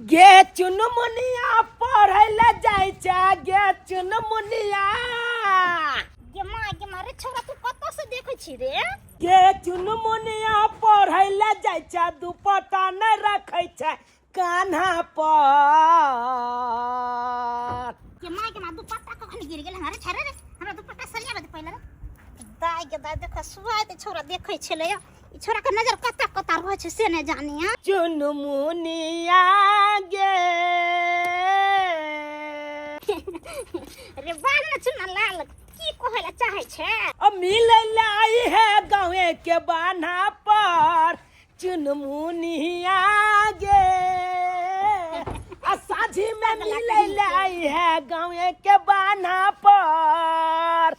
गे चुनमुनिया पढ़ै ले जाइ छै गे चुनमुनिया। गे माँ गे माँ, रे छोरा तू कतऽ से देखै छी रे? गे चुनमुनिया पढ़ै ले जाइ छै, दुपट्टा नहि रखै छै कान्हा पर। गे माँ गे माँ, दुपट्टा कखन गिर गेल हमरा? रे छोरा रे, हमरा दुपट्टा सरिया दे पहिले रे। दाय गे दाय, देख सुआइ ते छोरा देखै छलै। ई छोरा के नजर कतऽ कतऽ रहै छै से नहि जानी। हँ चुनमुनिया गे। रे बाल ने चुना लाल, की कहै ला चाहै छै? अब मिलै ला आई है गाँवे के बान्हा पर चुनमुनिया गे, आ साझी में मिलै ला आई है गाँवे के बान्हा पर।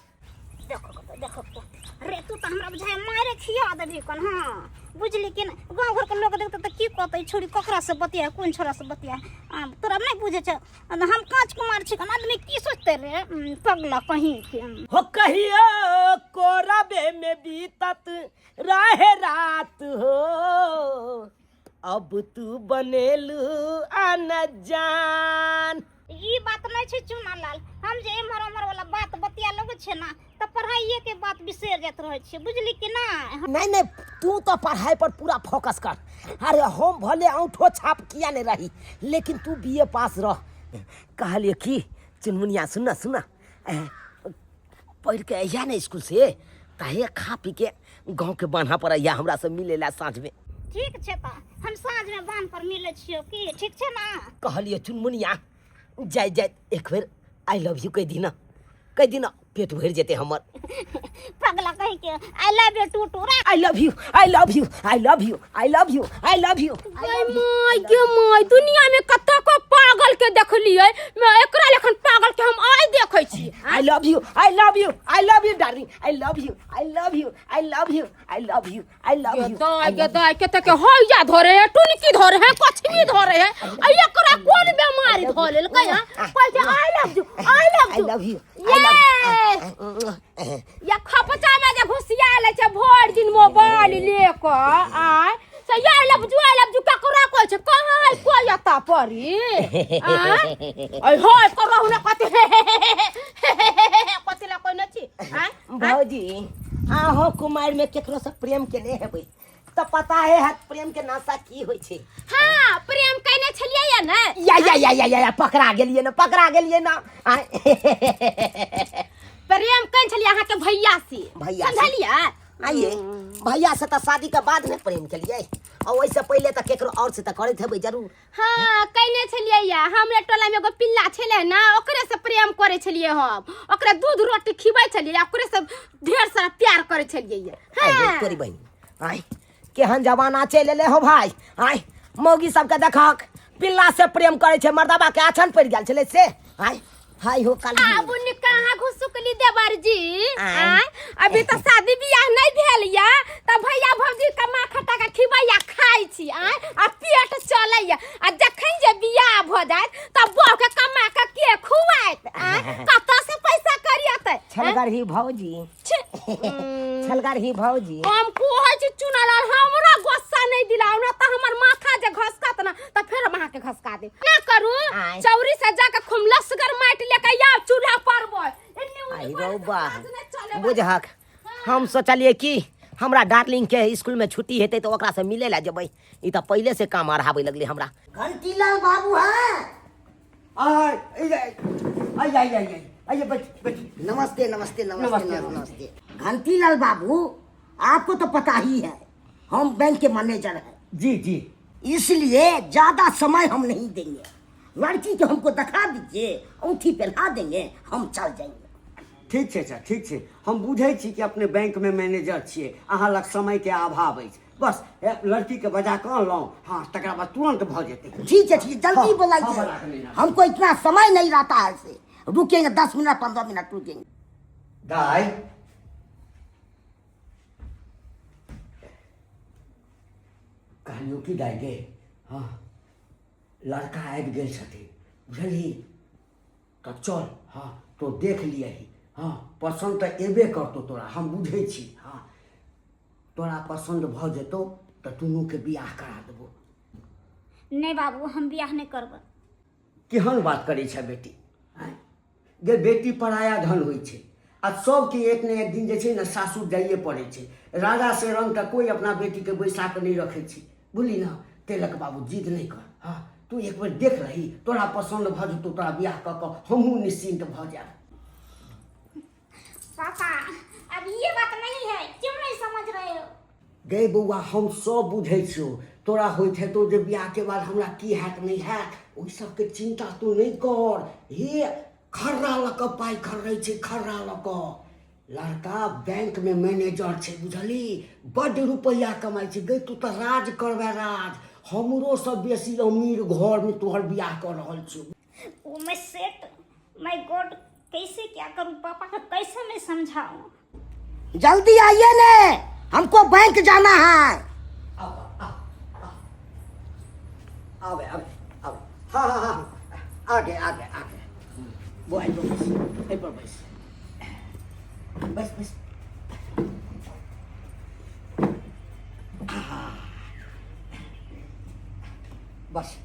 देखो कतऽ, देखो कतऽ रे, तू तऽ हमरा बुझाइ मारे खिया देबही कन। हाँ बुझली कि नहि, गाँव घरके लोक देखतै तऽ की कहतै, छोरी ककरा से बतिया, कोन छोरा से बतिया? आ, तोरा नहि बुझै छै, हम काँच कुमार छी, आदमी की सोचतै रे? पगला कहीं के। हो कहियो कोरबे में बीतत रहे रात हो, अब तू बनेलू अनजान। ई बात नहीं छै चुना लाल, हम जे एम्हर ओम्हर वाला बात बतिया लगै छै ना तऽ पढ़ाइए के बात बिसरि जाइत रहै छियै, बुझली कि ना? नहीं नहीं, तू तो पढ़ाई पर पूरा फोकस कर। अरे हम भले औंठो छाप किया नहीं रही, लेकिन तू बीए पास रह। कहलिए की चुनमुनिया, सुनना सुनना, पढ़ के अहिया ने स्कूल से तहे खा पी के गाँव के बान्हा पर अहिया हमरा से मिले ला साँझ में। ठीक छै तऽ हम साँझ में बान्ह पर मिलै छियौ की, ठीक छै ना? कहलिए चुनमुनिया, जाय जाय एक बेर I love you कहि दिना, कहि दिना, पेट भरि जेतै हमर। पगला कहि के, I love you to to रे। I love you, I love you, I love you, I love you, I love you. गे माय गे माय, दुनिया में कतऽ को पागल के देखलियै, मैं एकरा लेखन पागल के हम आइ देखै छी। I love you, I love you, I love you darling, I love you, I love you, I love you, I love you, I love you. दाय गे दाय, कते के हैया धरे है, टुनकी धरे है, कछमी धरे है, आ एकरा कोन बीमारी धऽ लेलकै हँ? कहै छै I love you, I love I you. Love you. ये या खपचा में जे घुसिया लै छै भरि दिन मोबाइल ले कऽ, आय से I love you, I love you ककरा कहै छै? कहाँ है कोई एतऽ परी? आय ऐ होय करहु ने कथी हे हे हे हे हे हे हे, कथी ला कोई नै छी? आय भौजी, अहाँ कुमारि में केकरो से प्रेम केने हेबै तऽ पता है हत प्रेम के नाशा की होइ छै। हाँ प्रेम केने छलियै या ने? या या या या या, या पकड़ा गेलियै ना, पकड़ा गेलियै ना। आय प्रेम केने छलियै अहाँ के भैया से। भैया से। समझलियै? आइए भैया से तऽ शादी के बाद ने प्रेम केलियै, आ ओहिसँ पहिले तऽ केकरो और से तऽ करैत हेबै जरूर। हाँ कहने छलियै या, हमरे टोला में एगो पिल्ला छलै ना, ओकरे से प्रेम करे छलियै हम, ओकरे दूध रोटी खिबै छलियै, ओकरे से ढेर सारा प्यार करे छलियै या। आइ रे हाँ। तोरी बहिन, आइ केहन जमाना चलि एलै हो भाई। आइ मौगी सबके देखक पिल्ला से प्रेम करे छै, मर्दाबा के आछन पड़ि गेल छलै से। आइ हाय हो काली। आबू ने कहाँ घुसुकली देवर जी? आय। आय, अभी तो शादी बियाह नहीं भेल या त भैया भौजी कमा खटा के खिबैया खाइ छी, आय, आ पेट चलैया, आ जखन जे बियाह भ जायत त बहू के कमा के के खुआत? आय, कतऽ से पैसा करियतै? छलगरही भौजी। छी। छलगरही भौजी। हम कहै छी चुनालाल, हमरा गुस्सा नहीं दिलाओ ना त हमर माथा जे घसकत ना त फेर हम अहाँके घसका देब। ना करू आय। चौरी से जाके खूब लसगर माटि लेके आउ चूल्हा पर बोल। एन्ने ओन्ने आई करे रौ से बा। काज नहि चले वाला। बुझहक हम सोचलिए कि हमरा डार्लिंग के स्कूल में छुट्टी हेतै तऽ ओकरा से मिले ला जेबै, ई तऽ पहिले से काम अढ़ाबै लगलै हमरा। घंटीलाल बाबू हैं? आय आय आय आय आय आइए, बैठ बैठ। नमस्ते नमस्ते नमस्ते। नमस्ते। नमस्ते घंटीलाल बाबू, आपको तो पता ही है हम बैंक के मैनेजर हैं। जी जी। इसलिए ज्यादा समय हम नहीं देंगे, लड़की के हमको दिखा दीजिए, अंगूठी पहना देंगे, हम चल जाएंगे। ठीक छै सर, ठीक छै। हम बुझै छी कि अपने बैंक में मैनेजर छियै, अहाँ लग समय के अभाव अछि। बस लड़की के बजा कऽ अनलहुँ, हाँ, तकरा बाद तुरंत भऽ जेतै। ठीक है ठीक है, जल्दी हाँ, बुलाइए। हाँ, बना के लेना। हमको इतना समय नहीं रहता है, ऐसे रुकेंगे 10 मिनट 15 मिनट रुकेंगे। दाय, कहलियौ की दाय गे, हाँ लड़का आबि गेल छथिन, बुझलही? तऽ चल, हाँ तो देख लियही, हाँ पसन्द तऽ एबे करतौ तोरा, हम बुझै छी। हाँ तोरा पसन्द भऽ जेतौ तऽ दुनूके बियाह करा देबौ। नहि बाबू, हम बियाह नहि करबै। केहन बात करै छै बेटी? आँय गे, बेटी पराया धन होइ छै आ सबके एक ने एक दिन जे छै ने सासुर जाइए पड़ै छै। राजा से रंग तऽ कोइ अपना बेटीके बैसा कऽ नहि रखै छै, बुझली ने? ताहि लऽ कऽ बाबू जिद नहि कर। हँ, तू एक बेर देख लही, तोरा पसन्द भऽ जेतौ, तोरा बियाह कऽ कऽ हमहूँ निश्चिन्त भऽ जायब। पापा, अब ये बात नहीं है, क्यों नहीं समझ रहे हो? गै बौआ, हम सब बुझै छियौ, तोरा होइत हेतौ जे बियाहके बाद हमरा की हैत नहि हैत, ओहि सबके चिन्ता तू नहि कर। हे, खर्रा लऽ कऽ पाइ खर्रै छै, खर्रा लऽ कऽ। लड़का बैंकमे मैनेजर छै, बुझली? बड्ड रुपैआ कमाइ छै। गै, तू तऽ राज करबै राज, हमरोसँ बेसी अमीर घरमे तोहर बियाह कऽ रहल छियौ। वो मैं सेट my God, कैसे क्या करूं? पापा को कैसे मैं समझाऊं? जल्दी आइए ने, हमको बैंक जाना है। आवे आवे आवे, हाँ हाँ हाँ, आगे आगे आगे। वो एहि पर बैस, एहि पर बैस, बैस बैस। बस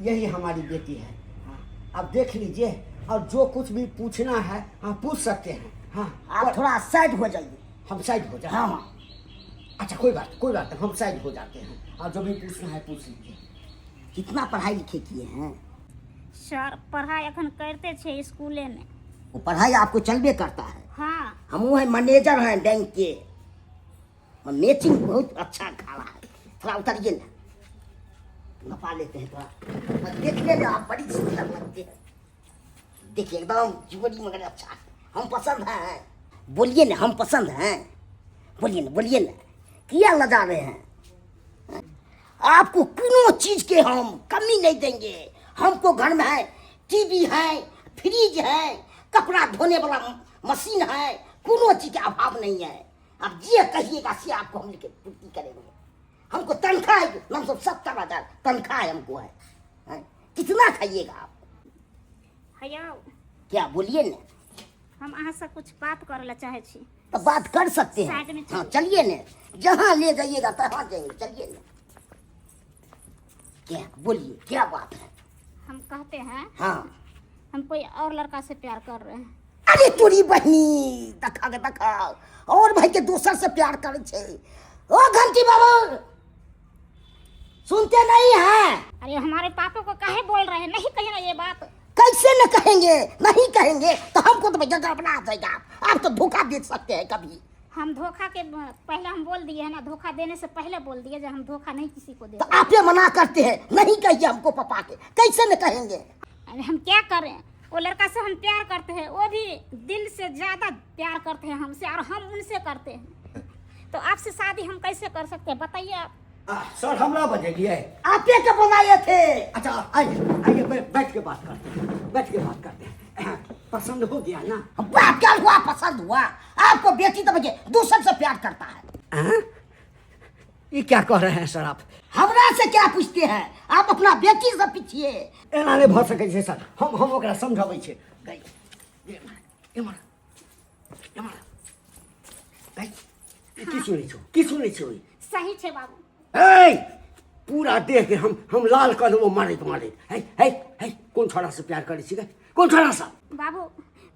यही हमारी बेटी है। हाँ, आप देख लीजिए और जो कुछ भी पूछना है, हाँ, पूछ सकते हैं। हाँ। आप थोड़ा साइड हो जाइए। हम साइड हो जाए? हाँ हाँ। अच्छा, कोई बात नहीं, हम साइड हो जाते हैं। आप जो भी पूछना है पूछ लीजिए। कितना पढ़ाई लिखे किए हैं? सर, पढ़ाई अखन करते छे स्कूले में। वो पढ़ाई आपको चलबे करता है? हाँ। हम वो है मैनेजर हैं बैंक के और मैचिंग बहुत अच्छा खा रहा है। थोड़ा उतरिए ना, नपा लेते हैं थोड़ा। बस देखने में आप बड़ी सुंदर लगते हैं। देखिए, एकदम जोड़ी मगर अच्छा है। हम पसंद हैं? बोलिए ना, हम पसंद हैं? बोलिए ना, बोलिए ना, किया लजा रहे हैं? आपको कोनो चीज के हम कमी नहीं देंगे। हमको घर में है टीवी है, फ्रिज है, कपड़ा धोने वाला मशीन है, कोनो चीज के अभाव नहीं है। आप ये कहिएगा से आपको हम लेके पूर्ति करेंगे। हमको तनख्वाह है लमसम 70,000 तनख्वाह है हमको है, हैं? कितना खाइएगा आप? हयौ। क्या, बोलिए ना। हम अहाँ से कुछ बात करे ला चाहे छी। तो बात कर सकते हैं। साइड में। हाँ, चलिए ना, जहाँ ले जाइएगा तहाँ जाएंगे। चलिए ना, क्या बोलिए, क्या बात है? हम कहते हैं, हाँ। हम कोई और लड़का से प्यार कर रहे हैं। अरे तोरी बहनी, देखा के देखा और भाई के दोसर से प्यार करे छे। ओ घंटी बाबू, सुनते नहीं हैं? अरे, हमारे पापा को काहे बोल रहे हैं? नहीं कहिए ना ये बात। कैसे न कहेंगे? नहीं कहेंगे तो हमको तो भैया गड़बड़ा जाएगा। आप तो धोखा दे सकते हैं कभी। हम धोखा के पहले हम बोल दिए है ना, धोखा देने से पहले बोल दिए जो हम धोखा नहीं किसी को तो देते। आप ये मना करते हैं, नहीं कहिए हमको पापा के, कैसे न कहेंगे? अरे, हम क्या करें? वो लड़का से हम प्यार करते हैं, वो भी दिल से ज्यादा प्यार करते हैं हमसे और हम उनसे करते हैं, तो आपसे शादी हम कैसे कर सकते हैं, बताइए आप। सर, हमरा बजेलिए? आप ये के बनाए थे। अच्छा, आइए आइए, बैठ के बात करते हैं, बैठ के बात करते हैं। पसंद हो गया ना? बात क्या हुआ, पसंद हुआ आपको? बेटी तो मुझे दूसरे से प्यार करता है। हाँ? ये क्या कह रहे हैं सर आप? हमरा से क्या पूछते हैं आप? अपना बेटी से पूछिए। एना नहि भऽ सकै छै सर, हम ओकरा समझाबै छियै। गई, एम्हर एम्हर एम्हर गई, ई की सुनै छौ, की सुनै छौ ई? सही छे बाबू। ए, पूरा देह के हम लाल कऽ देबो मारैत मारैत। है है है, कोन छोड़ा से प्यार करै छी गै, कोन छोड़ा से? बाबू,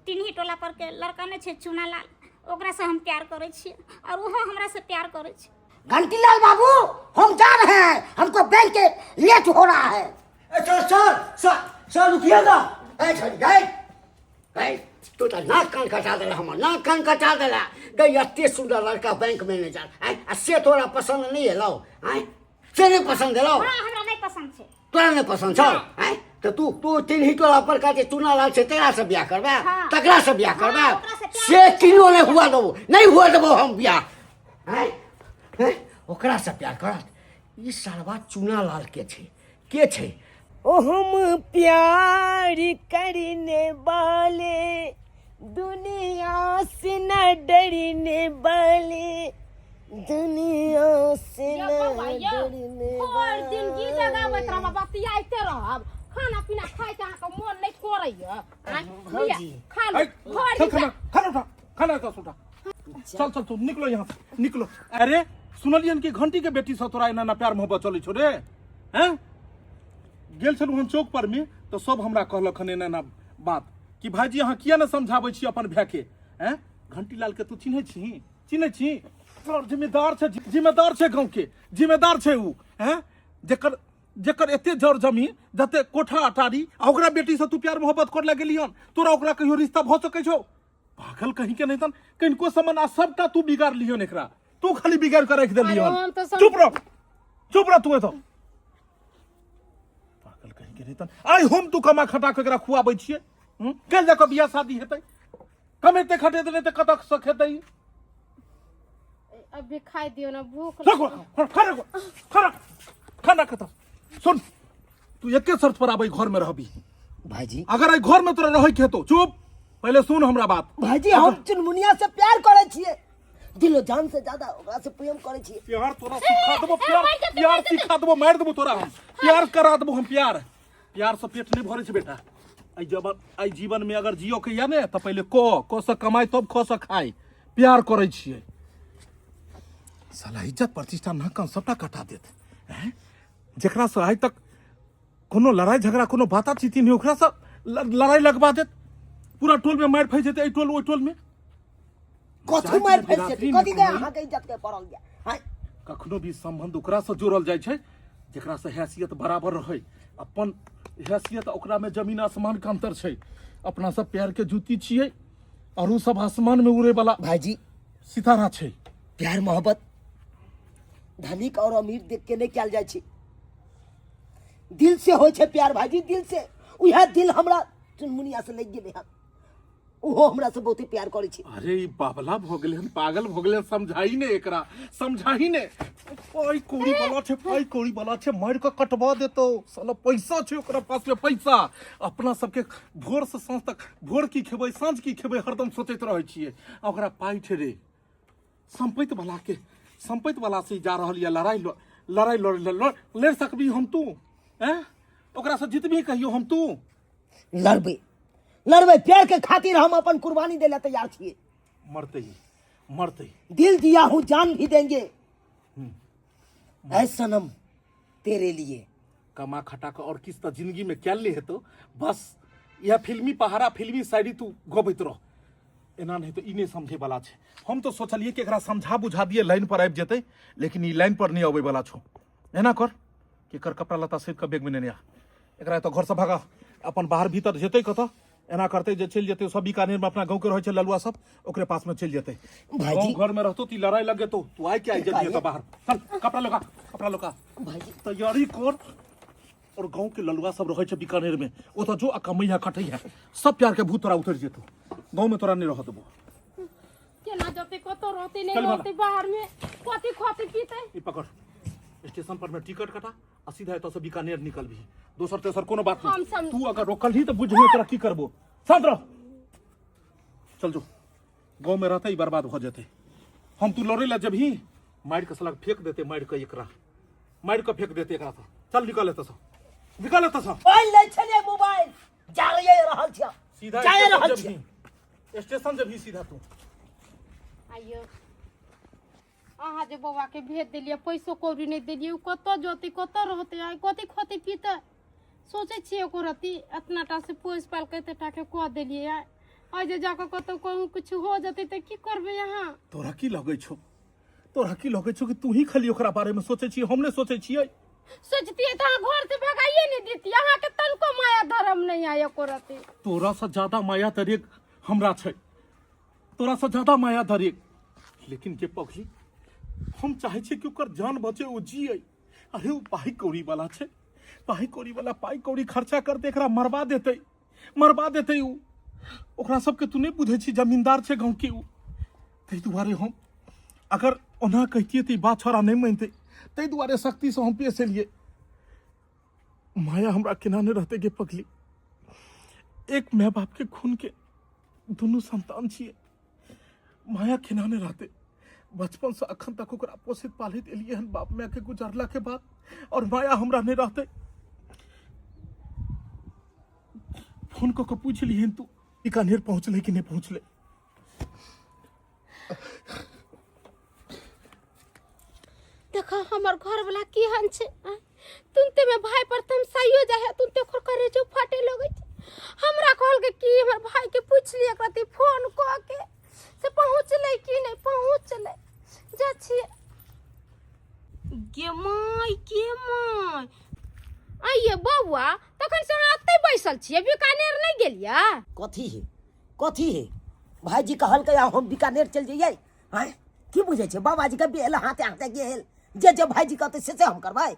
तिन्ही टोला पर के लड़का नहीं छे चुना लाल, ओकरा से हम प्यार करे छियै और ओहो हमरा से प्यार करे छे। घंटीलाल बाबू, हम जा रहे हैं, हमको बैंक के लेट हो रहा है। ए, सर सर सर सर, रुकिएगा। ए छोड़ी गई गई, तू तऽ नाक कान कटा देला हमर, नाक कान कटा देला गई। एते सुंदर लड़का, बैंक मैनेजर, आँय, आ से तोरा पसंद नहीं एलौ? आँय, से नहीं पसंद एलौ? हाँ, हमरा नहीं पसंद छे। तोरा नहीं पसंद छौ? आँय, तऽ तू तू तिन्ही टोला पर का जे चुना लाल छै तकरा से बियाह करबै? हाँ। तकरा से बियाह करबै? हाँ, ओकरा से प्यार। से किनो नहीं हुआ देबो, नहीं हुआ देबो हम बियाह। आँय आँय, ओकरा से प्यार करत ई सालबा चुना लाल के छै, के छै? ओ हम प्यार करने वाले, दुनिया से न डरने वाले, दुनिया से यौ न बौआ यौ, डरने भरि दिन गीत गाबैत वाले। रहब, बतियाइते रहब, खाना पीना खाइके अहाँके मोन नहि करैया? आँय, लिअ, खा लू। ऐ, भरि चल दिन खाना खाना उठा, खाना उठा, उठा, चल चल, तू निकलो यहाँ से, निकलो। अरे, सुनलियन कि घंटी के बेटी से तोरा एना ना प्यार मोहब्बत चलै छौ रे? हैं? गेल छलहुँ हम चौक पर में तऽ सब हमरा कहलक हन एना एना बात कि भाईजी अहाँ किया ने समझाबै छी अपन भायके हैं घंटीलाल के तू चिन्है छी चिन्है छी सर जिम्मेदार छै जिम्मेदार छै गाँव के जिम्मेदार छै उ हैं जेकर जेकर एते जर जमीन जते कोठा अटारी आ ओकरा बेटी से तू प्यार मोहब्बत कर लए गेलियन तोरा ओकरा कहियो रिश्ता भऽ सकै छौ पागल कहीं के नहीं तन किनको समन आ सबटा तू बिगाड़ लिहन एकरा तू खाली बिगाड़ के रख देलियन अरे हम तो सम- चुप रह चुप रह तू एतऽ पागल कहीं के नहीं तन आइ हम तू कमा खटा के एकरा खुआबै छियै हूं? काल्हि जाकऽ बियाह शादी हेतै कमेते खटेते नहि तऽ कतऽ से खेतै ई? अभी खाइ दियौ ने भूख रखो खाना खाना खाना खतम सुन तू एके शर्त पर आबै घर में रहबी भाईजी अगर एहि घर में तोरा रहै के हेतौ चुप पहिले सुन हमरा बात भाईजी हम चुनमुनिया से प्यार करे छियै दिलो जान से ज्यादा ओकरा से प्रेम करे छियै प्यार तोरा सिखा देबो प्यार प्यार सिखा देबो मारि देबो तोरा हम प्यार करा देबो हम प्यार प्यार से पेट नहीं भरे छै बेटा एहि जब एहि जीवन में अगर जियो के या ने तऽ पहिले क क से कमाई तब क से खाई प्यार करै छियै साला इज्जत प्रतिष्ठा नाक सबटा कटा देत हैं जेकरा से आइ तक कोनो लड़ाई झगड़ा कोनो बाताचीती नहीं ओकरा से लड़ाई लगवा देत पूरा टोल में मारि फैस जेतै एहि टोल ओहि टोल में कथू मारि फैस जेतै कथी के अहाँके इज्जत के पड़ल या आँय कखनो भी संबंध ओकरा से जोड़ल जाइ छै जेकरा से हैसियत बराबर रहै अपन हैसियत ओकरा में जमीन आसमान के अंतर छै अपना सब पैर के जूती छियै और उ सब आसमान में उड़े वाला भाईजी सितारा छै प्यार मोहब्बत धनिक और अमीर देख के नहीं कयल जाइ छै दिल से होइ छै प्यार भाईजी दिल से उएह दिल हमरा चुनमुनिया से लागि गेलै हन ओहो हमरा से बहुते प्यार करै छै अरे ई बाबला भऽ गेलै हन पागल भऽ गेलै हन समझाही ने एकरा समझाही ने पाइ कौड़ी वाला छै पाइ कौड़ी वाला छै मारि कऽ कटवा देतौ साला पैसा छै ओकरा पास में पैसा अपना सबके भोर से साँझ तक भोर की खेबै साँझ की खेबै हरदम सोचैत रहै छियै आ ओकरा पाइ छै रे सम्पैत वाला के सम्पैत वाला से जा रहल यऽ लड़ाई लड़ाई लड़ै लए लड़ि सकबी हम तू हैं ओकरा से जितबी कहियो हम तू लड़बै लड़बै प्यार के खातिर हम अपन कुर्बानी दे ला तैयार छियै मरते ही मरते ही दिल दिया हूँ जान भी देंगे ऐ सनम तेरे लिए कमा खटा कऽ और किछु तऽ जिंदगी में कयल नहि हेतौ बस यह फिल्मी पहाड़ा फिल्मी शायरी तू गबैत रह एना नहि तऽ ई नहि समझै वाला छै हम तऽ सोचलियै कि एकरा समझा बुझा दियै लाइन पर आबि जेतै लेकिन ई लाइन पर नहि अबै वाला छौ एना कर कि एकर कपड़ा लत्ता सैत कऽ बैगमे नेने आ एकरा एतऽ घरसँ भगा अपन बाहर भीतर जेतै कतऽ एना करतै जे चलि जेतै सब बीकानेरमे अपना गाँवके रहै छै ललुआ सब ओकरे पासमे चलि जेतै भाईजी। गाँव घरमे रहतो तऽ ई लड़ाइ लगेतौ तू आइ के आइ जेबही एतऽ बाहर चल कपड़ा लगा कपड़ा लगा भाईजी तैयारी कर और गाँव के ललुआ सब रहै छै बीकानेर में ओतऽ जो आ कमैया खटैया सब प्यार के भूत तोरा उतरि जेतौ गाँव में तोरा नहीं रह देबो केना जते कतौ रहते नहीं चल भागा। रहते बाहर में कथी खाते पीते ई पकड़ स्टेशन पर में टिकट कटा आ सीधा एतऽ से बीकानेर निकलबही दोसर तेसर कोनो बात हम नहीं तू अगर रोकलही तऽ बुझबही तोरा की करबो शांत रह चल जो गाँव में रहते ई बर्बाद भऽ जेतै हम तू लड़ै लए जेबही मारि कऽ साला फेंक देतै मारि कऽ एकरा मारि कऽ फेंक देतै एकरा से चल निकल एतऽ से निकल एतऽ से मोबाइल लै छलियै मोबाइल जाइए रहल छियै सीधा जाइए स्टेशन रहल छियै जेबही स्टेशन जेबही सीधा तू आइयो अहाँ जे बौआके भेज देलियै पैसो कौड़ी नहि देलियै ओ कतऽ जतै कतऽ रहतै आइ कथी खतै पीतै सोचै छियै एको रत्ती एतना टा से पोसि पालि कऽ एते टाके कऽ देलियै आइ आइ जे जाकऽ कतौ कहूँ किछु हो जेतै तऽ की करबै अहाँ तोरा की लगै छौ तोरा की लगै छौ कि तू ही खाली ओकरा बारे में सोचै छी हम नहि सोचै छियै सोचतियै तऽ अहाँ घर से भगाइए नहि देतियै अहाँके तनिको माया धर्म नहि आइ एको रत्ती तोरा से ज्यादा माया दरेक हमरा छै तोरा से ज्यादा माया दरेक लेकिन के पगली हम चाहै छियै कि ओकर जान बचे ओ जियै अरे ओ पाइ कौड़ी वाला छै पाइ कौड़ी वाला पाइ कौड़ी खर्चा करते एकरा मरवा देतै मरवा देतै ओ ओकरा सबके तू नहि बुझै छी जमींदार छै गाँव के ओ ताहि दुआरे हम अगर ओना कहितियै तऽ ई बात छोड़ा नहि मानितै ताहि दुआरे सख्तीसँ हम पेश एलियै माया हमरा केना नहि रहतै गे पगली एक माय बाप के खून के दुनू संतान छियै माया केना नहि रहतै बचपन से अखन तक ओकरा पोषित पालित एलियै हन बाप माय के गुजरला के बाद और माया हमरा नहि रहतै फोन कऽ के पूछि लिहन तू बीकानेर पहुँचलै कि नहि पहुँचलै देखो हमर घर वाला केहन छै आँय? तुनते में भाई पर तमसाइयो जाइ है, तुनते ओकर करेजो फाटे लगै छै। हमरा कहलकै कि हमर भाई के पूछ लियै एकरा ती फोन कऽ के से पहुँचलै कि नहि पहुँचलै। जा छियै गे माय, गे माय। आइये बौआ, तखन से अहाँ एतै बैसल छियै, बीकानेर नहि गेलियै? कथी है, कथी है? भाईजी कहलकै आ हम बीकानेर चलि जइयै। आँय, की बुझै छै? बाबाजी के बेल हाथे हाथे गेल, जे जे भाईजी कहतै से से हम करबै।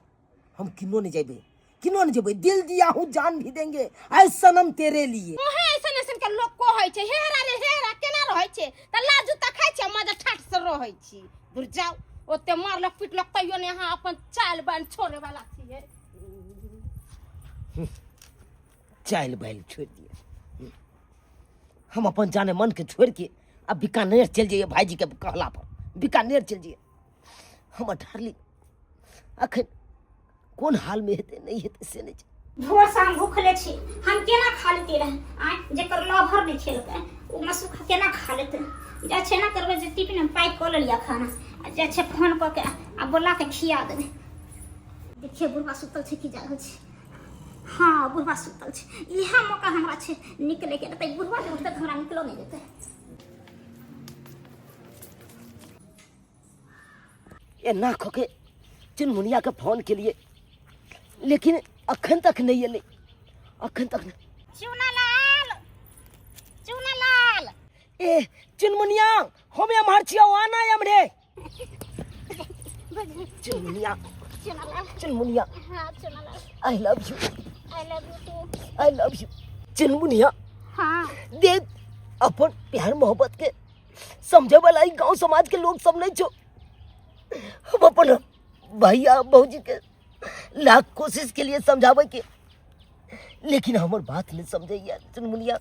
हम किनो नहीं जेबै, किनो नहीं जेबै। दिल दिया हूँ जान भी देंगे ऐ सनम तेरे लिए। ओहे ऐसन ऐसन के लोग कहै छै, हेरा रे हेरा केना रहै छै? त लाज जूता खाइ छै, मजा ठाठ से रहै छी। दूर जाउ, ओते मारलक पिटलक तैयो ने अहाँ अपन चाल बाल छोड़े वाला छियै। चाल बाल छोड़ दिए हम अपन जाने मन के छोड़ के अब बीकानेर चल जाइए। भाईजी के कहला पर बीकानेर चल जाइए। हमर ढारली अखन कोन हाल में हेतै नहीं हेतै से नहीं छै। भोर से हम भूखले छी, हम केना खा लेती रहे? आँय, जेकर लभर नहि खेलकै ओ मसूखा केना खा लेतै? जाइ छै ना करबै जे टिफिन में पैक कऽ लेलियै खाना, आ जाइ छै फोन कऽ के आ बोला के खिया देबै। देखिए बुढ़वा सुतल छै कि जागल छै? हाँ, बुढ़वा सुतल छै। इएह मौका हमरा छै निकले के, नहि तऽ बुढ़वा जे उठतै तऽ हमरा निकलो नहि देतै। एना कऽ के चुनमुनिया के फोन के लिए, लेकिन अखन तक नहीं एलै, अखन तक नहीं। चुनालाल, चुनालाल। ए चुनमुनिया, हम एम्हर छियौ, आना एम्हरे। चुनमुनिया, चुनालाल, चुनमुनिया। हाँ Chunalal. I love you. I love you too. I love you Chunmuniya. हाँ। दे अपन प्यार मोहब्बत के समझे वाला ई गांव समाज के लोग सब नहीं छो। हम अपन भैया भौजी के लाख कोशिश के लिए समझावे के, लेकिन हमर बात नहीं समझे यार। चुनमुनिया,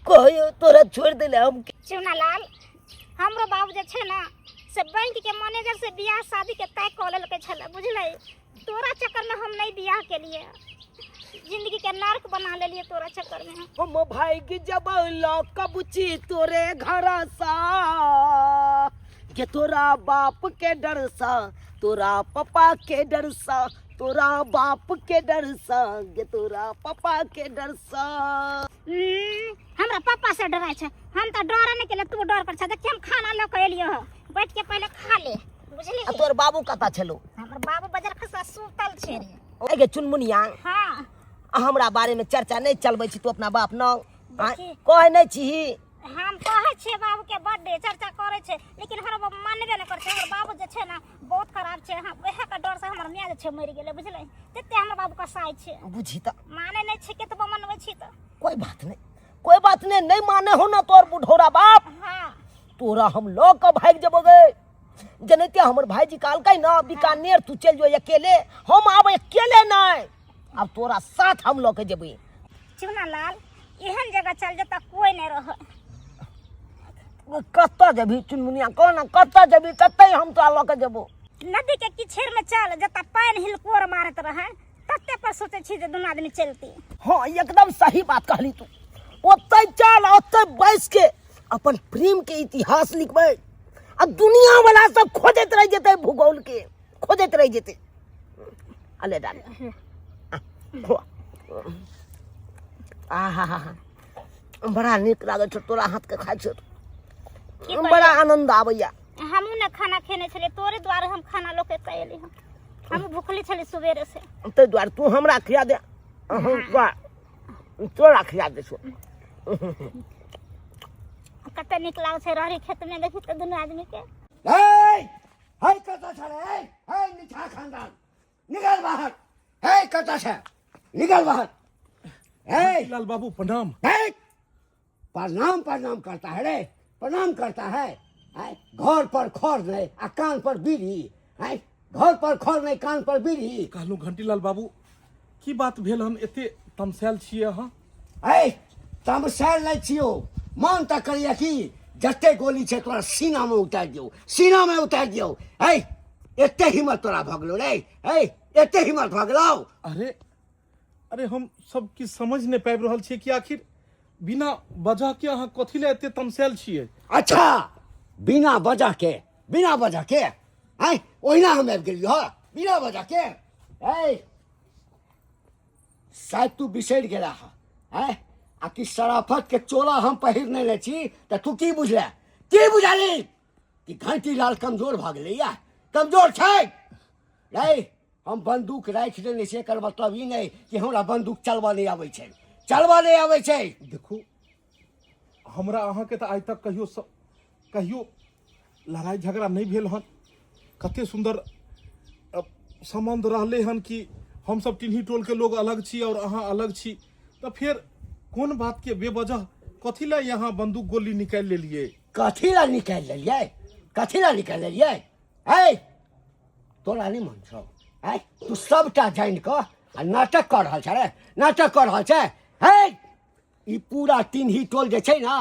कहियो तोरा छोड़ देले हम। चुनालाल, हमरो बाबू जे छै ना से बैंक के मैनेजर से बियाह शादी के तय कऽ लेलकै छलै, बुझलै? तोरा चक्कर में हम नहीं बियाह के लिए, जिंदगी के नर्क बना लेलिए तोरा चक्कर में। हम भाग जब कबुची तोरे घर सा के, तोरा बाप के डर सा, तोरा पापा के डर सा, तोरा बाप के डर सा गे, तोरा पापा के डर सा। हमरा पापा से डराय छै? हम तऽ डरे नहि केलियै, तू डर कर छ। देखिए, हम खाना लऽ के एलियै हँ, बैठ के पहिले खा ले, बुझली? आ तोर बाबू कतऽ छलो? हमर बाबू बाजार खसा सुतल छै रे। ओए गे चुनमुनिया। हाँ। आ हमरा बारे में चर्चा नहीं चलबै छी तू अपना बाप न? देखी। कहै नहीं छी? हम कहै छियै बाबू के, बड्ड चर्चा करै छै, लेकिन हमर बाबू मानबे नहि करै छै। हमर बाबू जे छै ने बहुत खराब छै। हम वएह के डर से हमर माय जे छै मरि गेलै, बुझलै? तते हमर बाबू कसाई छै। बुझी तऽ। माने नहि छै, केतबो मनबै छी तऽ। कोई बात नहीं, कोई बात नहीं। नहीं माने हो ना तोर बुढ़ौरा बाप? हाँ। तोरा हम लऽ कऽ भागि जेबो गे। जनैते हमर भाईजी कहलकै ना बीकानेर तू चलि जो अकेले, हम आब अकेले नहीं, आब तोरा साथ हम लऽ के जेबै। चुनालाल, एहन जगह चल जतऽ कोई नहि रह। कतऽ जेबही चुनमुनिया? कह ना कतऽ जेबही, ततै हम तोरा लऽ के जेबो। नदी के किछेर में चल, जतऽ पानि हिलकोर मारैत रहे तते पर सोचै छी जे दुनू आदमी चलती। हाँ, एकदम सही बात कहली तू। ओतै चल, ओतै बैस के अपन प्रेम के इतिहास लिखबै आ दुनिया वाला सब खोजैत रहि जेतै, भूगोल के खोजैत रहि जेतै। अले डाल आहा हा, बड़ा नीक लागै छौ तोरा हाथ के खाइ छौ, की बड़ा आनंद आबैया। हमहूँ ने खाना खेने छलियै, तोरे दुआरे हम खाना लऽ के एतऽ एली हँ। हमहूँ भूखले छलियै सुबेरे से। ताहि दुआरे तू हमरा खिया दे, हम तोरा तोरा खिया दै छौ। कते नीक लागै छै रहरी खेत में, देखी तऽ दुनू आदमी के। हे हे, कतऽ छ रे? हे हे, निठा खानदान, निकल बाहर। हे, कतऽ छ? निकल बाहर। हे लाल बाबू, प्रणाम। हे, प्रणाम प्रणाम करता है रे? प्रणाम करता है? हैं? घर पर खर नहीं आ कान पर बीड़ी हैं? घर पर खर नहीं, कान पर बीड़ी। कहलहुँ घंटीलाल बाबू, की बात भेल हन, एते तमसायल छियै अहाँ? ऐ, तमसायल नहीं छियो, मन तऽ करैया कि जते गोली छै तोरा सीना में उतारि दियौ, सीना में उतारि दियौ। ऐ, एते हिम्मत तोरा भऽ गेलौ रे? ऐ, एते हिम्मत भऽ गेलौ? अरे अरे, हम सब किछु समझ नहि पाबि रहल छियै कि आखिर बिना वजह के अहाँ कथी लए एते तमसायल छियै। अच्छा, बिना वजह के, बिना वजह के? आँय, ओहिना हम आबि गेलियौ हँ बिना वजह के? ए शायद तू बिसरि गेला हँ आँय आ कि शराफत के चोला हम पहिरने ले छी तऽ तू की बुझले की बुझली कि घंटी लाल कमजोर भऽ गेलै या कमजोर छै रे हम बंदूक राखि देने छियै एकर मतलब ई नहि कि हमरा बंदूक चलबऽ नहि आबै छै चलबऽ नहि आबै छै देखू हमरा अहाँके तऽ आइ तक कहियो कहियो लड़ाइ झगड़ा नहि भेल हन कते सुन्दर सम्बन्ध रहलै हन कि हमसब टिन्ही टोलके लोग अलग छी और अहाँ अलग छी तऽ फेर कोन बातके बेवजह कथी लए यहाँ बंदूक गोली निकालि लेलियै कथी लए निकालि लेलियै कथी लए निकालि लेलियै है तोरा नहि मन छौ आँय तू सबटा जानि कऽ आ नाटक कऽ रहल छै रे नाटक कऽ रहल छै है ई पूरा टिन्ही टोल जे छै ने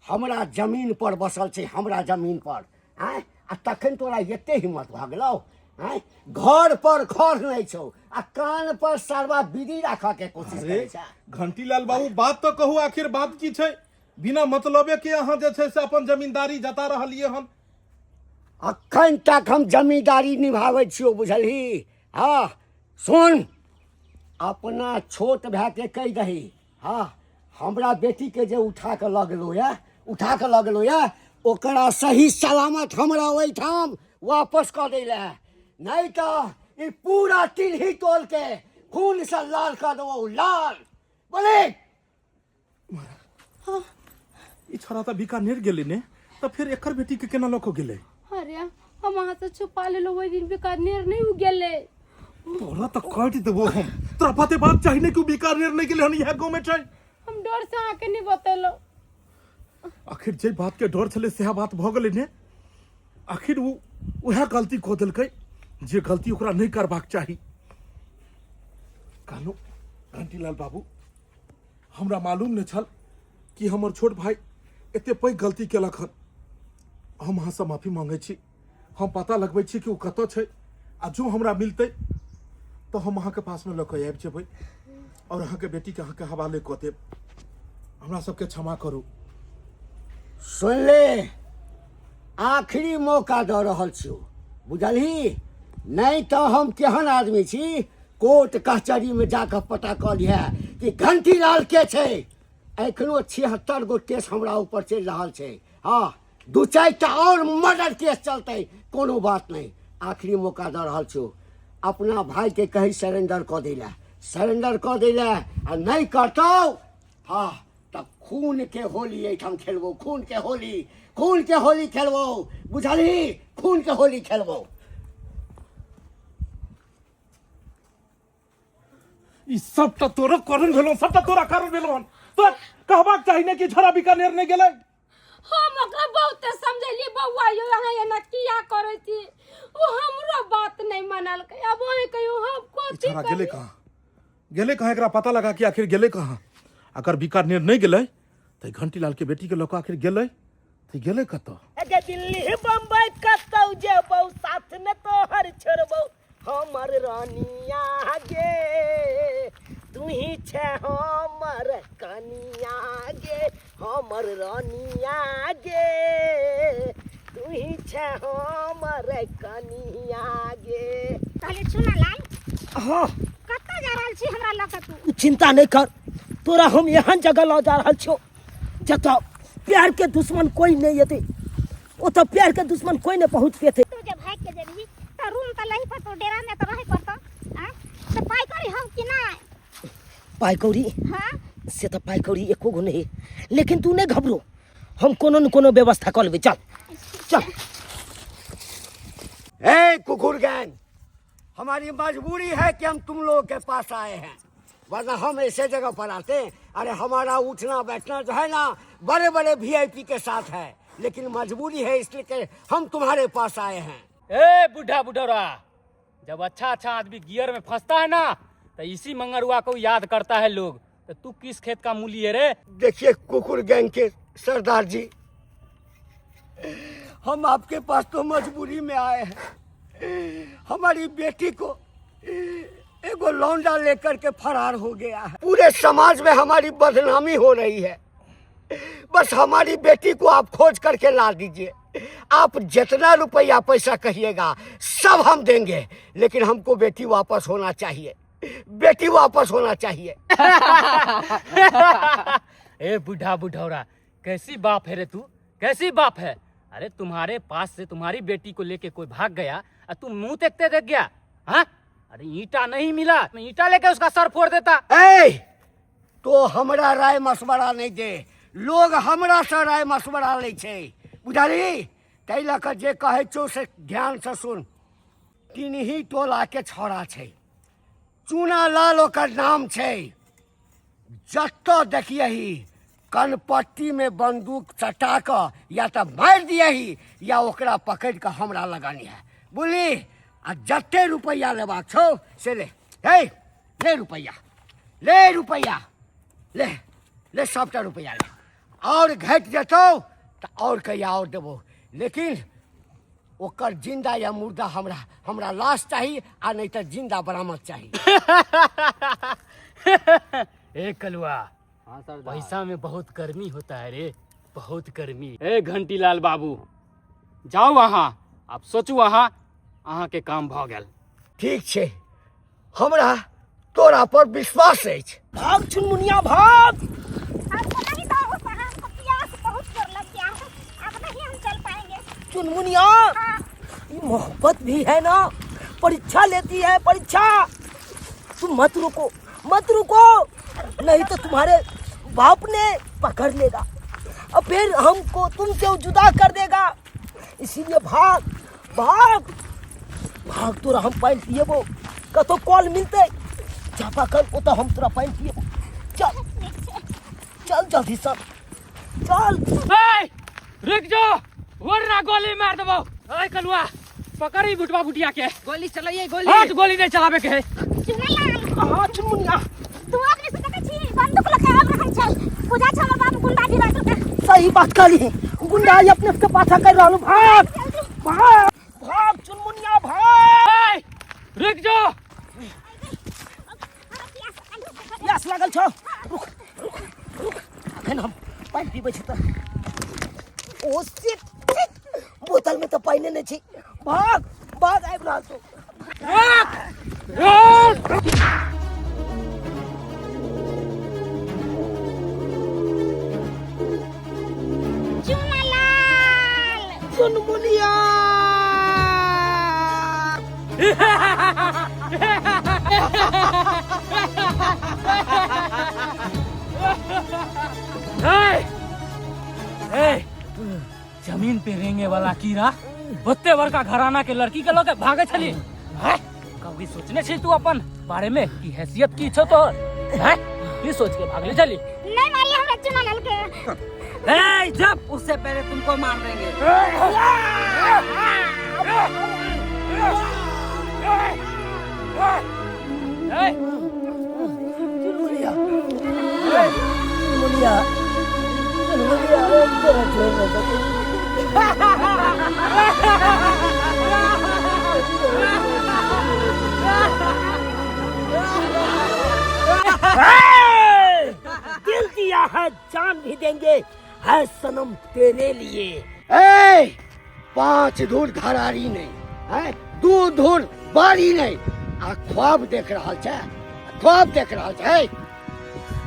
हमरा जमीन पर बसल छै हमरा जमीन पर आँय आ तखन तोरा एते हिम्मत भऽ गेलौ आँय घर पर घर नहि छौ आ कान पर सरवा बीड़ी राखऽ के कोशिश अरे करै छै घंटीलाल बाबू बात तऽ कहू आखिर बात की छै बिना मतलबे के अहाँ जे छै से अपन जमींदारी जता रहलियै हन अखन तक हम जमींदारी निभाबै छियौ बुझलही हँ सुन अपना छोट भायके कहि दही हँ हमरा बेटीके जे उठा कऽ लऽ गेलौ यऽ उठा कऽ लऽ गेलौ यऽ ओकरा सही सलामत हमरा ओहिठाम वापस कऽ दै लए नहि तऽ ई पूरा टिल्ही टोलके खूनसँ लाल कऽ देबौ लाल बोले ई छोरा तऽ बीकानेर गेलै ने तऽ फेर एकर बेटी के केना लऽ कऽ गेलै अरे हम अहाँ से छुपा लेलहुँ ओहि दिन बीकानेर नहि उ गेलै तोरा तऽ काटि देबो हम तोरा बाते बात चाही नहि कि उ बीकानेर नहि गेलै हन इएह गाँव में छै हम डर से अहाँके नहि बतेलहुँ आखिर जे बात के डर छलै सएह बात भऽ गेलै ने आखिर ओ उएह गलती कऽ देलकै जे गलती ओकरा नहि करबाक चाही कहलहुँ घंटीलाल बाबू हमरा मालूम नहि छल कि हमर छोट भाई एते पैघ गलती केलक हन हम अहाँसँ माफी मांगै छी हम पता लगबै छी कि ओ कतऽ छै आ जो हमरा मिलतै तऽ हम अहाँके पासमे लऽ कऽ आबि जेबै आओर अहाँके बेटीके अहाँके हवाले कऽ देब हमरा सबके क्षमा करू सुन ले आखिरी मौका दऽ रहल छियौ बुझलही नहि तऽ हम केहन आदमी छी कोर्ट कचहरीमे जाकऽ पता कऽ लिहे कि घंटीलाल के छै एखनो 76 गो केस हमरा ऊपर चलि रहल छै हँ दू चारिटा आओर मर्डर केस चलतै कोनो बात नहि आखिरी मौका दऽ रहल छियौ अपना भाइके कही सरेंडर कऽ दै लए सरेंडर कऽ दै लए आ नहि करतौ हँ तऽ खून के होली एहिठाम खेलबो खून के होली खून के होली खेलबो बुझलही खून के होली खेलबो ई सबटा तोरा कारण भेलो सबटा तोरा कारण भेलो हन तोरा कहबाक चाही ने कि झड़ा बीकानेर नहि गेलै हम ओकरा बहुते समझेलियै बौआ यौ अहाँ एना किया करै छी ओ हमरो बात नहि मानलकै आब अहीं कहियौ हम ई कथी छौड़ा गेलै करी कहाँ गेलै कहाँ एकरा पता लगा कि आखिर गेलै कहाँ अगर बीकानेर नहि गेलै तऽ ई घंटीलाल के बेटी के लऽ कऽ आखिर गेलै तऽ ई गेलै कतऽ अगे दिल्ली बम्बई कतौ जेबौ साथ में तोहर छोड़बौ हमर रानिया गे तू ही छे हमर कनिया गे हमर रानिया गे तू ही छे हमर कनिया गे कहलियै चुना लाल हाँ कतऽ जा रहल छी हमरा लऽ कऽ तू चिंता नहीं कर तोरा हम एहन जगह लऽ जा रहल छियौ जतऽ प्यार के दुश्मन कोई नहीं एतै ओतऽ प्यार के दुश्मन कोई नहीं पहुँच पेतै तू जे भागि के जेबही तऽ रूम तऽ लही पड़तौ डेरा में तऽ रहै पड़तौ आँय तऽ पाइ करी हम कि नहि पाइ कौड़ी हाँ से तऽ पाइ कौड़ी एको गो नहीं लेकिन तू नहीं घबरो हम कोनो न कोनो व्यवस्था कऽ लेबै चल चल ए कुकुर गैंग हमारी मजबूरी है कि हम तुम लोगों के पास आए हैं वरना हम ऐसे जगह पर आते अरे हमारा उठना बैठना जो है ना बड़े बड़े वीआईपी के साथ है लेकिन मजबूरी है इसलिए कि हम तुम्हारे पास आए हैं ए बुढ़ा बुढ़ौरा जब अच्छा अच्छा आदमी गियर में फंसता है ना तो इसी मंगरुआ को याद करता है लोग तो तू किस खेत का मूली है रे देखिए कुकुर गैंग के सरदार जी हम आपके पास तो मजबूरी में आए हैं हमारी बेटी को एगो लौंडा लेकर के फरार हो गया है पूरे समाज में हमारी बदनामी हो रही है बस हमारी बेटी को आप खोज करके ला दीजिए आप जितना रुपया पैसा कहिएगा सब हम देंगे, लेकिन हमको बेटी वापस होना चाहिए, बेटी वापस होना चाहिए। ए बुढ़ा बुढ़ौरा, कैसी बाप है रे तू, कैसी बाप है? अरे तुम्हारे पास से तुम्हारी बेटी को लेके कोई भाग गया और तुम मुंह देखते देख गया। हाँ, अरे ईटा नहीं मिला, मैं ईटा लेके उसका सर फोड़ देता। ए तो हमरा राय मशवरा नहीं दे, लोग हमरा से राय मशवरा लै छै, बुझलही? ताहि लऽ कऽ जे कहै छौ से ध्यान से सुन। तीनही टोला के छौड़ा छै, चूना लाल ओकर नाम छै। जतऽ देखियही कनपट्टी में बंदूक सटा कऽ या तऽ मारि दियही या ओकरा पकड़ि कऽ हमरा लगन है, बुझली? आ जते रुपैआ लेबाक छौ से ले। हे ले रुपैआ, ले रुपैआ, ले ले सबटा रुपैआ ले। और घटि जेतौ तऽ और कहिया और देबौ, लेकिन ओकर जिंदा या मुर्दा हमरा हमरा लाश चाही, आ नहीं तऽ जिंदा बरामद चाही। ए कलुआ, पैसा में बहुत गर्मी होता है रे, बहुत गर्मी। ए घंटीलाल बाबू, जाओ अहाँ, आप सोचू अहाँ, अहाँ के काम भऽ गेल। ठीक छै, हमरा तोरा पर विश्वास अछि। भाग चुनमुनिया भाग। हमको नहीं तो हमको प्यास बहुत जोर लग गया है, अब नहीं हम चल पाएंगे। चुनमुनिया, ये मोहब्बत भी है ना, परीक्षा लेती है परीक्षा। तुम मत रुको, मत रुको, नहीं तो तुम्हारे बाप ने पकड़ लेगा और फिर हमको तुमसे जुदा कर देगा। इसीलिए भाग भाग भाग। तोरा हम पानि पिएबो, कतौ कल मिलते चापा कल, ओतऽ हम तोरा पानि पिएबो। चल चल जल्दी सर चल। ए, रुक जो वरना गोली मार देबो। ए कलुआ, पकड़ ई बुटवा बुटिया के। गोली चलाइए गोली। हाथ गोली नहीं चलावे के है। चुनलाल। हाँ चुनमुनिया। दू आदमी से देखै छी बंदूक लऽ के आबि रहल छै, बुझा छै हमर बाप गुंडा गिरा देलकै। सही बात कहली, गुंडा ही अपने के पाछा कर रहल। भाग भाग भाग चुनमुनिया भाग। ए, रुक जो। प्यास लागल छौ, रुक रुक रुक, अखन हम पानि पीबै छी। तऽ ओ शिट शिट, बोतल में तऽ पानि नहि छै। भाग भाग, आबि रहल छौ। रुक। चुनलाल। चुनमुनिया। ए, ए, जमीन पे रेंगे वाला कीड़ा ओते बड़का घराना के लड़की के लके भागे छली हैं? कभी सोचने छी तू अपन बारे में कि हैसियत की छौ तोहर हैं? की सोच के भागले छली? नहीं मारिए हमरा चुनलाल के। ए, जब उससे पहले तुमको मार देंगे। ए, चुनमुनिया चुनमुनिया चुनमुनिया, तोरा छोड़ ना सकै। दिल दिया है जान भी देंगे, है सनम तेरे लिए। ए 5 धूर घरारी नहीं है, 2 धूर बाड़ी नहीं, आ ख्वाब देख रहल छै, ख्वाब देख रहल छै।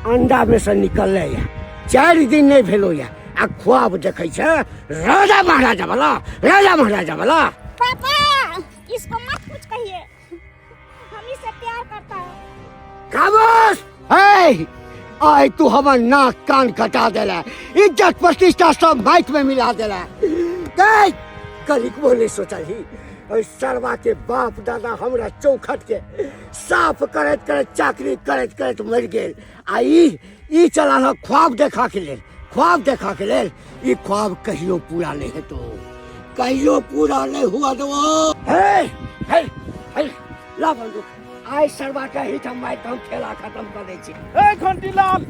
अंडा में से निकलले या 4 दिन नहीं भेलो या, आ ख्वाब देखै छै राजा महाराजा वाला, राजा महाराजा वाला। पापा इसको मत कुछ कहिए, हम इससे प्यार करता है। खामोश। हे आय तू हमर नाक कान कटा देला, इज्जत प्रतिष्ठा सब माइक में मिला देला। गई कलिकबो नहीं सोचलही, ओहि सरवा के बाप दादा हमरा चौखट के साफ करैत करैत चाकरी करैत करैत मरि गेल, आ ई चलल हँ ख्वाब देखा के लेल, ख्वाब देखा के लेल। ई ख्वाब कहियो पूरा नहीं हेतौ, कहियो पूरा नहीं हुआ देबो। हे हे हे ला बंदूक, आइ सरवा के ही हम मारि के हम खेला खत्म कर दै छी। ए घंटीलाल,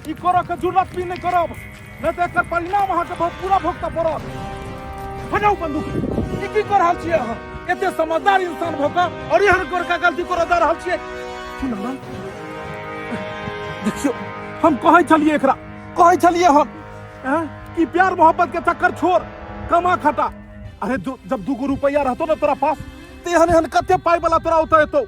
ई करऽ के जरूरत भी नहीं करब, नहीं तऽ एकर परिणाम अहाँके बहुत पूरा भोगतऽ पड़त। हटाउ बंदूक, ई की कऽ रहल छियै अहाँ? एते समझदार इंसान भऽ कऽ और एहन बड़का गलती करऽ दऽ रहल छियै। चुनालाल, देखियौ हम कहै छलियै एकरा, कहै छलियै हम हैं कि प्यार मोहब्बत के चक्कर छोड़, कमा खटा। अरे जब 2 गो रुपैआ रहतो ना तोरा पास, ते एहन एहन कते पाई वाला तोरा ओतऽ एतौ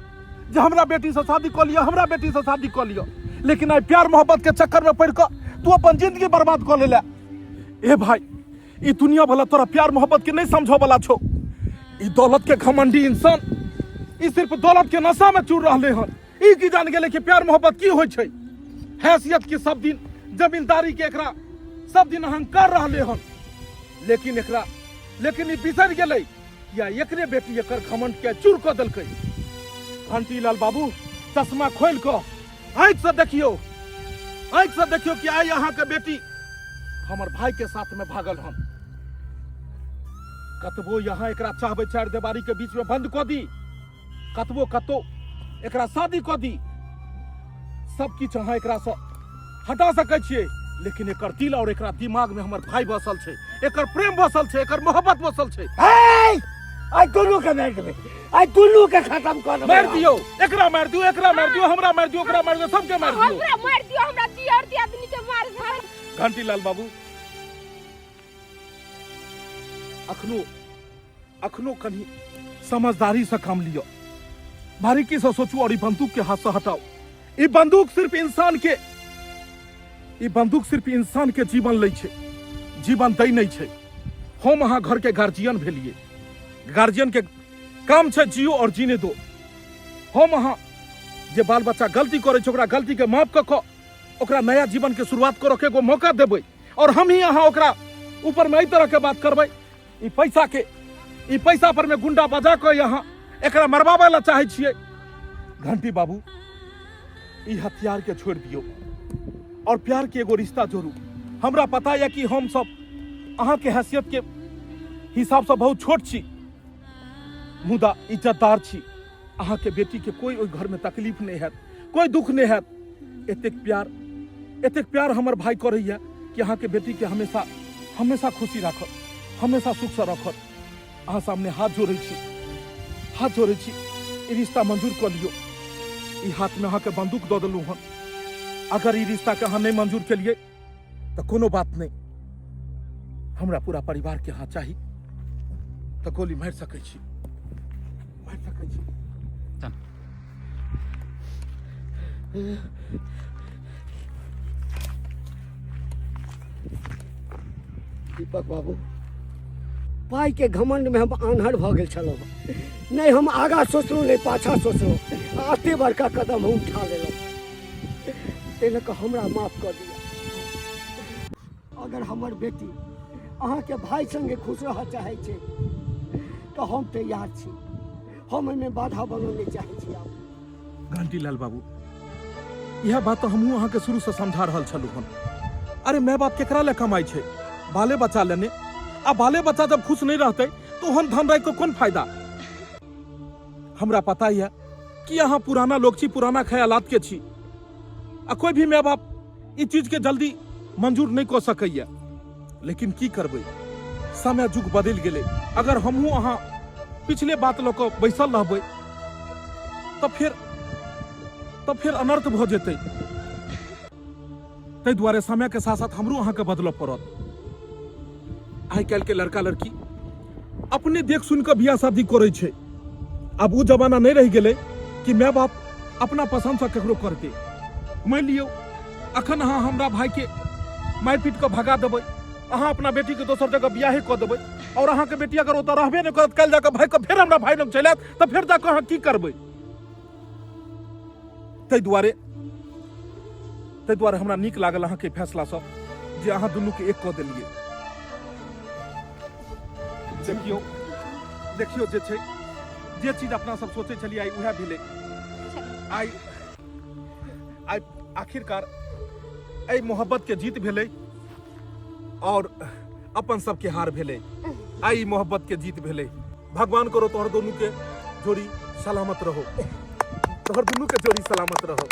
जे हमरा बेटी से शादी कऽ लिअ, हमरा बेटी से शादी कऽ लिअ। लेकिन आइ प्यार मोहब्बत के चक्कर में पड़ि कऽ तू अपन जिंदगी बर्बाद कऽ लेले। ए भाई, ई दुनिया वाला तोरा प्यार मोहब्बत के नहीं समझो वाला छो। ई दौलत के घमंडी इंसान ई सिर्फ दौलत के नशा में चूर रहले हन। ई की जान गेले कि प्यार मोहब्बत की होय छै। हैसियत के सब दिन जमींदारी के एकरा सब दिन अहंकार रहले हन, लेकिन एकरा लेकिन ई बिसर गेलै या एकरे बेटी एकर घमंड के चूर कऽ देलकै। घंटी लाल बाबू चश्मा खोलि कऽ आँखि से देखियौ, आँखि से देखियौ कि आइ अहाँके बेटी हमर भाई के साथ में भागल हन। कतबो यहाँ एकरा चाहबै चारि देवारी के बीच में बंद कऽ दी, कतबो कतौ एकरा शादी कऽ दी, सब किछु अहाँ एकरा से हटा सकै छियै, लेकिन एकर दिल और एकरा दिमाग में हमर भाई बसल छै, एकर प्रेम बसल छै, एकर मोहब्बत बसल छै। आइ दुनू के मारि देबै, आइ दुनू के खत्म कऽ देबै। मारि दियौ, एकरा मारि दियौ, एकरा मारि दियौ, हमरा मारि दियौ, ओकरा मारि दियौ, सबके मारि दियौ। हमरा मारि दियौ, हमरा दियर दियादनी के मारि दियौ। घंटीलाल बाबू, अखनो अखनो कनी समझदारी से काम लियो, बारीकी से सोचू और ई बंदूक के हाथ से हटाओ। ई बंदूक सिर्फ इंसान के, ई बंदूक सिर्फ इंसान के जीवन लै छै, जीवन दै नहीं छै। हम अहाँ घर के गार्जियन भेलिए, गार्जियन के काम छै जियो और जीने दो। हम अहाँ जे बाल बच्चा गलती करे छै ओकरा गलती के माफ कऽ कऽ ओकरा नया जीवन के शुरुआत करऽ के एगो मौका देबै, और हम ही अहाँ ओकरा ऊपर में एहि तरह के बात करबै। ई पैसा के, ई पैसा पर में गुंडा बजा कऽ यहाँ एकरा मरबाबै ला चाहै छियै। घंटी बाबू, ई हथियार के छोड़ दियौ और प्यार के एगो रिश्ता जोड़ू। हमरा पता यऽ कि हम सब अहाँ के हैसियत के हिसाब से बहुत छोट छी, मुदा इज्जतदार छी। अहाँ के बेटी के कोई ओहि घर में तकलीफ नहीं हैत, कोई दुख नहीं हैत। एतेक प्यार, एतेक प्यार हमर भाई करैया कि अहाँ के बेटी के हमेशा हमेशा खुशी राखत, हमेशा सुख से रखत। अहाँ सामने हाथ जोड़ै छी, हाथ जोड़ै छी, ई रिश्ता मंजूर कऽ लियौ। ई हाथ में अहाँ के बंदूक दऽ देलहुँ हन। अगर ई रिश्ता के अहाँ नहीं मंजूर केलिए तऽ कोनो बात नहीं, हमरा पूरा परिवार के अहाँ चाही तऽ गोली मारि सकै छी, मारि सकै छी। दीपक बाबू, पाई के घमंड में हम आन्हर भऽ गेल छलहुँ। नहीं हम आगा सोचलहुँ नहीं पाछा सोचलहुँ, एते बड़का कदम हम उठा लेलहुँ। ताहि लऽ कऽ हमरा माफ कऽ दिअ। अगर हमर बेटी अहाँके भाई संगे खुश रहऽ चाहै छै तऽ हम तैयार छी, हम एहिमे बाधा बनऽ नहि चाहै छी। आब घंटीलाल बाबू, यह बात तो हमहूँ अहाँके शुरू से समझा रहल छलहुँ हन। अरे my बाप केकरा ले कमाइ छै? बाले बच्चा लेने। आ बाले बच्चा जब खुश नहीं रहते तो हम धन राखि के कोन फायदा? हमरा पता यह कि अहाँ पुराना लोग छी, पुराना ख्यालात के छी, आ कोई भी my बाप ई चीज के जल्दी मंजूर नहीं कऽ सकैया। लेकिन की करबै, समय युग बदलि गेलै। अगर हमहूँ अहाँ पिछले बात लऽ कऽ बैसल रहबै तऽ फेर अनर्थ भऽ जेतै। ताहि दुआरे समय के साथ साथ हमरो अहाँके बदलऽ पड़त। आइ काल्हि के लड़का लड़की अपने देख सुन कऽ बियाह शादी करै छै। आब ओ जमाना नहि रहि गेलै कि माय बाप अपना पसन्दसँ ककरो करतै। मानि लियौ अखन अहाँ हमरा भाईके मारि पीट कऽ भगा देबै, अहाँ अपना बेटीके दोसर जगह बियाहे कऽ देबै, और अहाँके बेटी अगर ओतऽ रहबे नहि करत, काल्हि जाकऽ भागि कऽ फेर हमरा भाई लग चलि आयत, तऽ फेर जाकऽ अहाँ की करबै? ताहि दुआरे हमरा नीक लागल अहाँके फैसला सब जे अहाँ दुनूके एक कऽ देलियै। देखियौ, देखियौ जे छै, जे चीज अपना सब सोचै छलियै आइ उएह भेलै। आइ आइ आखिरकार एहि मोहब्बत के जीत भेलै और अपन सबके हार भेलै। आइ ई मोहब्बत के जीत भेलै। भगवान करो तोहर दोनों के जोड़ी सलामत रहो, तोहर दोनों के जोड़ी सलामत रहो।